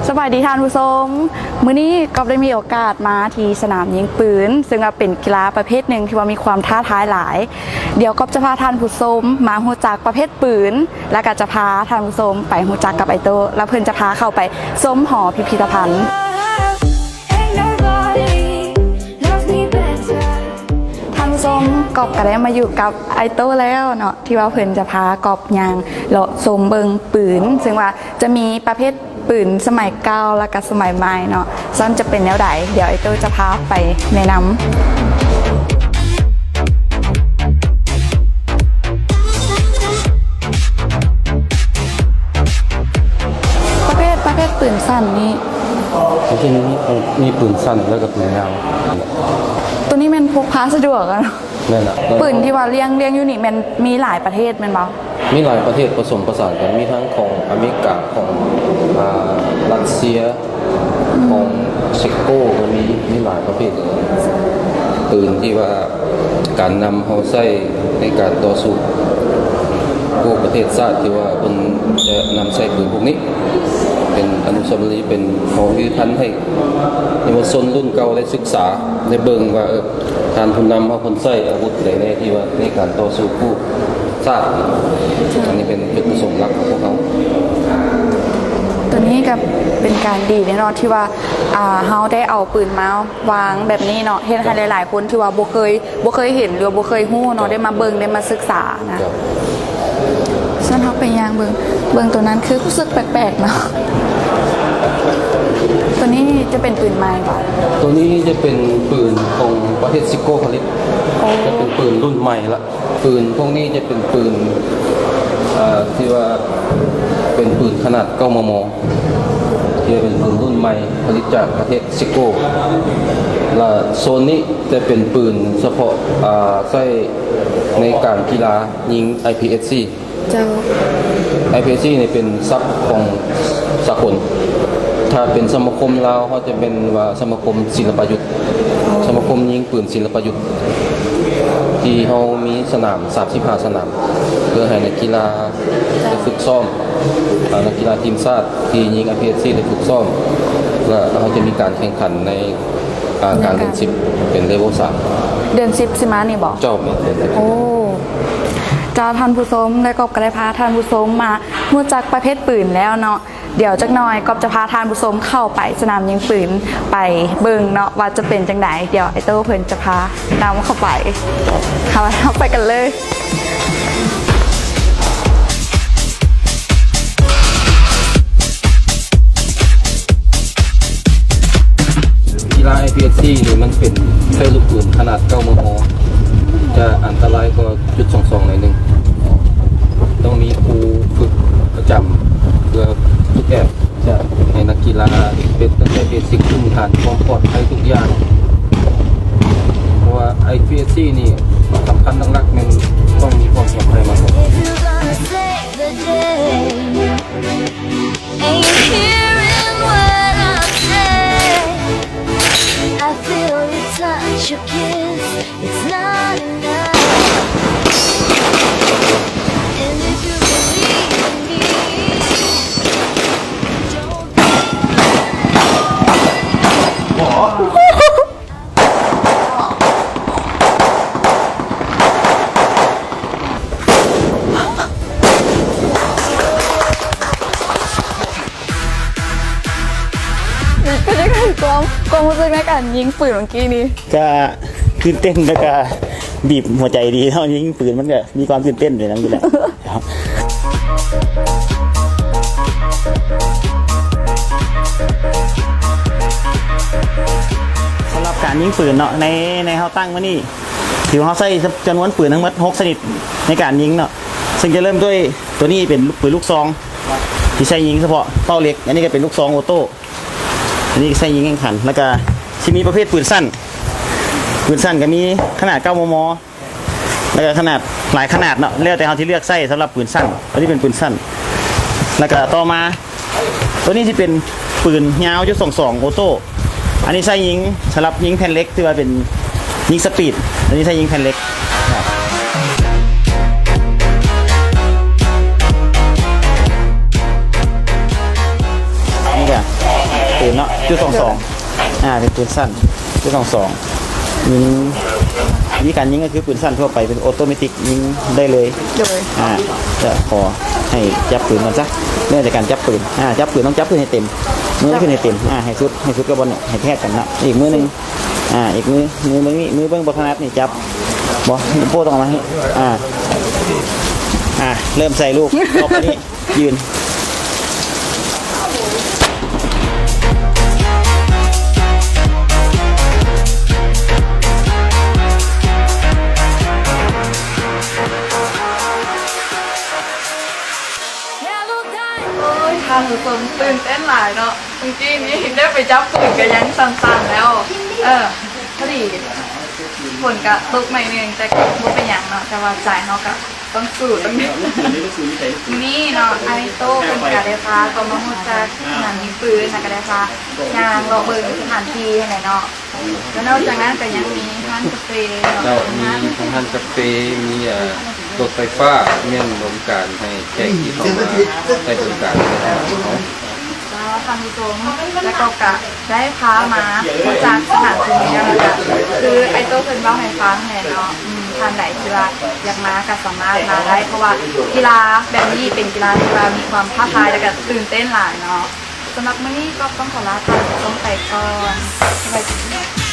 ສະບາຍດີທ່ານຜູ້ຊົມ, ມື້ນີ້ກ໋ອບໄດ້ມີໂອກາດມາທີ່ສະໜາມຍິງປືນ, ເຊິ່ງວ່າເປັນກິລາປະເພດໜຶ່ງທີ່ວ່າມີຄວາມທ້າທາຍຫຼາຍ. ດຽວກ໋ອບຈະພາທ່ານຜູ້ຊົມມາຮູ້ຈັກປະເພດປືນ ແລະກະຈະພາທ່ານຜູ້ຊົມໄປຮູ້ຈັກກັບອ້າຍໂຕ້ ແລະເພິ່ນຈະພາເຂົ້າໄປຊົມຫໍພິພິທະພັນ. ທ່ານຜູ້ຊົມ, ກ໋ອບກະໄດ້ມາຢູ່ກັບອ້າຍໂຕ້ແລ້ວເນາະ ທີ່ວ່າເພິ່ນຈະພາກ໋ອບຍ່າງເລາະຊົມເບິ່ງປືນ, ເຊິ່ງວ່າຈະມີປະເພດ ປືນສະໄໝເກົ່າ ແລະກະສະໄໝໃໝ່ເນາະ, ຊັ້ນຈະເປັນແນວໃດ ດຽວອ້າຍໂຕ້ຈະພາໄປແນະນຳ. ປະເພດ ປະເພດປືນສັ້ນນີ້ ປະເພດນີ້ມີ ມີປືນສັ້ນ ແລະກະປືນຍາວ. ໂຕນີ້ແມ່ນພົກພາສະດວກອະເນາະ. ແມ່ນລະ. ປືນທີ່ວ່າລຽງ ລຽງຢູ່ນີ້ແມ່ນມີຫຼາຍປະເທດແມ່ນບໍ່? ມີຫຼາຍປະເທດປະສົມປະສານກັນ, ມີທັງຂອງອາເມລິກາ, ຂອງ ອ່າ ຣັດເຊຍ, ຂອງເຊັກໂກກໍມີ, ມີຫຼາຍປະເພດ. ປືນທີ່ວ່າການນຳເຮົາໃຊ້ໃນການຕໍ່ສູ້ພວກປະເທດຊາດ ທີ່ວ່າເພິ່ນຈະນຳໃຊ້ປືນພວກນີ້ ເປັນອະນຸສາວະລີ, ເປັນຂອງພິພິທະພັນໃຫ້ເຍົາວະຊົນລຸ້ນເກົ່າໄດ້ສຶກສາ, ໄດ້ເບິ່ງວ່າ ເອີ ທ່ານຜູ້ນຳເຮົາເພິ່ນໃຊ້ອາວຸດໃດແດ່ທີ່ວ່າໃນການຕໍ່ສູ້ກູ້ຊາດ. ອັນນີ້ເປັນຈຸດປະສົງຫຼັກຂອງພວກເຮົາ. ໂຕນີ້ກໍເປັນການດີເນາະ ທີ່ວ່າ ອ່າ ເຮົາໄດ້ເອົາປືນມາວາງແບບນີ້ເນາະ, ເຮັດໃຫ້ ເຈົ້າ ຫຼາຍໆຄົນທີ່ວ່າບໍ່ເຄີຍ ບໍ່ເຄີຍເຫັນ ຫຼືວ່າບໍ່ເຄີຍຮູ້ເນາະ ເຈົ້າ ໄດ້ມາເບິ່ງ ໄດ້ມາສຶກສານະ. ເຈົ້າ. ຊັ້ນເຮົາໄປຍ່າງເບິ່ງ ເບິ່ງໂຕນັ້ນຄືຮູ້ສຶກແປກໆເນາະ. ໂຕນີ້ຈະເປັນປືນໃໝ່ບໍ່? ໂຕນີ້ຈະເປັນປືນຂອງປະເທດເຊັກໂກຜະລິດ. ໂອ້ ຈະເປັນປືນລຸ້ນໃໝ່ລະ. ປືນພວກນີ້ຈະເປັນປືນ ເອີ ທີ່ວ່າເປັນປືນຂະໜາດເກົ້າ ມມ ທີ່ເປັນປືນລຸ້ນໃໝ່ ຜະລິດຈາກປະເທດເຊັກໂກ. ລະໂຊນນີ້ຈະເປັນປືນສະເພາະ ອ່າ ໃຊ້ໃນການກິລາຍິງ ໄອພີເອັສຊີ. ເຈົ້າ. ໄອພີເອັສຊີນີ້ເປັນສັບຂອງສາກົນ. ຖ້າເປັນສະມາຄົມລາວ ເຮົາຈະເປັນວ່າສະມາຄົມສິລະປະຍຸດ, ອໍ ສະມາຄົມຍິງປືນສິລະປະຍຸດ ທີ່ເຮົາມີສະໜາມສາມສິບຫ້າສະໜາມ ເພື່ອໃຫ້ນັກກິລາ ເຈົ້າ ໄດ້ຝຶກຊ້ອມ, ອາ ນັກກິລາທີມຊາດທີ່ຍິງ ໄອພີເອັສຊີ ໄດ້ຝຶກຊ້ອມ ແລະ ເຮົາຈະມີການແຂ່ງຂັນໃນ ອາ ກາງເດືອນສິບ ເປັນເລເວລສາມ. ເດືອນສິບຊິມານີ້ບໍ່? ເຈົ້າ, ແມ່ນເດືອນສິບ. ໂອ້ ເຈົ້າ, ທ່ານຜູ້ຊົມ ແລະ ກ໋ອບກໍໄດ້ພາທ່ານຜູ້ຊົມມາຮູ້ຈັກປະເພດປືນແລ້ວເນາະ. ດຽວຈັກໜ່ອຍກ໋ອບຈະພາທ່ານຜູ້ຊົມເຂົ້າໄປສະໜາມຍິງປືນ ໄປເບິ່ງເນາະວ່າຈະເປັນຈັ່ງໃດ. ດຽວອ້າຍໂຕ້ເພິ່ນຈະພານຳເຂົ້າໄປ. ເຮົາ ເຮົາໄປກັນເລີຍ. ກິລາ ໄອພີເອັສຊີ ນີ້ມັນເປັນ ໃຊ້ລູກປືນຂະໜາດເກົ້າ ມມ ຈະອັນຕະລາຍກວ່າຈຸດສອງສອງໜ້ອຍໜຶ່ງ. ຕ້ອງມີຄູຝຶກປະຈຳເພື່ອຝຶກແອບ ຈະໃຫ້ນັກກິລາເປັນຕັ້ງແຕ່ເບສິກ ພື້ນຖານຄວາມປອດໄພທຸກຢ່າງ. ເພາະວ່າ ໄອພີເອັສຊີ ນີ້ສຳຄັນຫຼັກໆແມ່ນຕ້ອງມີຄວາມປອດໄພມາກກວ່າ. If you gonna save the day, ain't you hearing what I say? I feel your touch, your kiss, it's not enough. And if you believe in me, don't ເປັນຈັ່ງໃດຄວາມ ຄວາມຮູ້ສຶກໃນການຍິງປືນເມື່ອກີ້ນີ້? ກະຕື່ນເຕັ້ນ ແລ້ວກະບີບຫົວໃຈດີເນາະ, ຍິງປືນມັນກະມີຄວາມຕື່ນເຕັ້ນໄປນຳຢູ່ແຫຼະ. ສຳລັບການຍິງປືນເນາະ ໃນ ໃນເຮົາຕັ້ງມື້ນີ້ ຖືວ່າເຮົາໃຊ້ຈຳນວນປືນທັງໝົດຫົກຊະນິດໃນການຍິງເນາະ, ເຊິ່ງຈະເລີ່ມດ້ວຍໂຕນີ້ເປັນປືນລູກຊອງ ທີ່ໃຊ້ຍິງສະເພາະເປົ້າເຫຼັກ, ອັນນີ້ກໍເປັນລູກຊອງໂອໂຕ້, ອັນນີ້ກໍໃຊ້ຍິງແຂ່ງຂັນ, ແລ້ວກໍຊິມີປະເພດປືນສັ້ນ, ປືນສັ້ນກໍມີຂະໜາດເກົ້າ ມມ ແລ້ວກໍຂະໜາດ ຫຼາຍຂະໜາດເນາະ, ແລ້ວແຕ່ເຮົາຊິເລືອກໃຊ້ສຳລັບປືນສັ້ນ. ອັນນີ້ເປັນປືນສັ້ນ. ແລ້ວກໍຕໍ່ມາ ໂຕນີ້ຊິເປັນປືນຍາວຈຸດສອງສອງໂອໂຕ້, ອັນນີ້ໃຊ້ຍິງສຳລັບຍິງແຜ່ນເຫຼັກ ຖືວ່າເປັນຍິງສະປີດ, ອັນນີ້ໃຊ້ຍິງແຜ່ນເຫຼັກ. ນີ້ກະ ຈຸດສອງສອງ ອ່າ ເປັນປືນສັ້ນ ຈຸດສອງສອງ ຍິງ ວິທີການຍິງກໍຄືປືນສັ້ນທົ່ວໄປ ເປັນໂອໂຕເມຕິກ ຍິງໄດ້ເລີຍ. ໂດຍ ອ່າ ຈະຂໍໃຫ້ຈັບປືນກ່ອນຊະ ເລີ່ມຈາກການຈັບປືນ. ອ່າ ຈັບປືນ ຕ້ອງຈັບຂຶ້ນໃຫ້ເຕັມ ມືຂຶ້ນໃຫ້ເຕັມ ອ່າ ໃຫ້ສຸດ ໃຫ້ສຸດກັບບ່ອນນີ້ ໃຫ້ແທກກັນນະ. ອີກມືໜຶ່ງ ອ່າ ອີກມື ມືເບິ່ງນີ້ ມືເບິ່ງບໍ່ຖະໜັດນີ້ ຈັບ ບໍ່ ໂປ້ຕ້ອງເອົາມາໃຫ້ ອ່າ ອ່າ ເລີ່ມໃສ່ລູກ ຕໍ່ໄປນີ້ ຢືນ. ໂອ້ຍ ທ່ານຜູ້ຊົມ ຕື່ນເຕັ້ນຫຼາຍເນາະ ເມື່ອກີ້ນີ້ໄດ້ໄປຈັບປືນກໍຍັງສັ່ນໆແລ້ວ. ເອີ ພໍດີຝົນກະຕົກໜ້ອຍໜຶ່ງ ແຕ່ກໍບໍ່ເປັນຫຍັງເນາະ ແຕ່ວ່າໃຈເຮົາກະ ຕ້ອງສູ້ ນີ້ເນາະ ອ້າຍໂຕ້ເພິ່ນກະໄດ້ພາເຮົາມາຮູ້ຈັກສະໜາມຍິງປືນ ແລ້ວກະໄດ້ພາຍ່າງເລາະເບິ່ງສະຖານທີ່ຫັ້ນແຫຼະເນາະ. ແລ້ວນອກຈາກນັ້ນກະຍັງມີຮ້ານກາເຟເນາະ ເຈົ້າ ມີທັງຮ້ານກາເຟ ມີ ເອີ ລົດໄຟຟ້າ ແມ່ນບໍລິການໃຫ້ແຂກທີ່ເຂົ້າມາໃຊ້ບໍລິການເນາະ. ເຈົ້າ ທ່ານຜູ້ຊົມ ແລ້ວກໍກະໄດ້ພາມາຮູ້ຈັກສະຖານທີ່ນີ້ ແລ້ວກະຄືອ້າຍໂຕ້ເພິ່ນເວົ້າໃຫ້ຟັງແຫຼະເນາະ. ອືມ ທ່ານໃດທີ່ວ່າຢາກມາກໍສາມາດມາໄດ້ ເພາະວ່າກິລາແບບນີ້ເປັນກິລາທີ່ວ່າມີຄວາມທ້າທາຍ ແລ້ວກໍຕື່ນເຕັ້ນຫຼາຍເນາະ. ສຳລັບມື້ນີ້ກໍຕ້ອງຂໍລາທ່ານຜູ້ຊົມໄປກ່ອນ ສະບາຍດີ.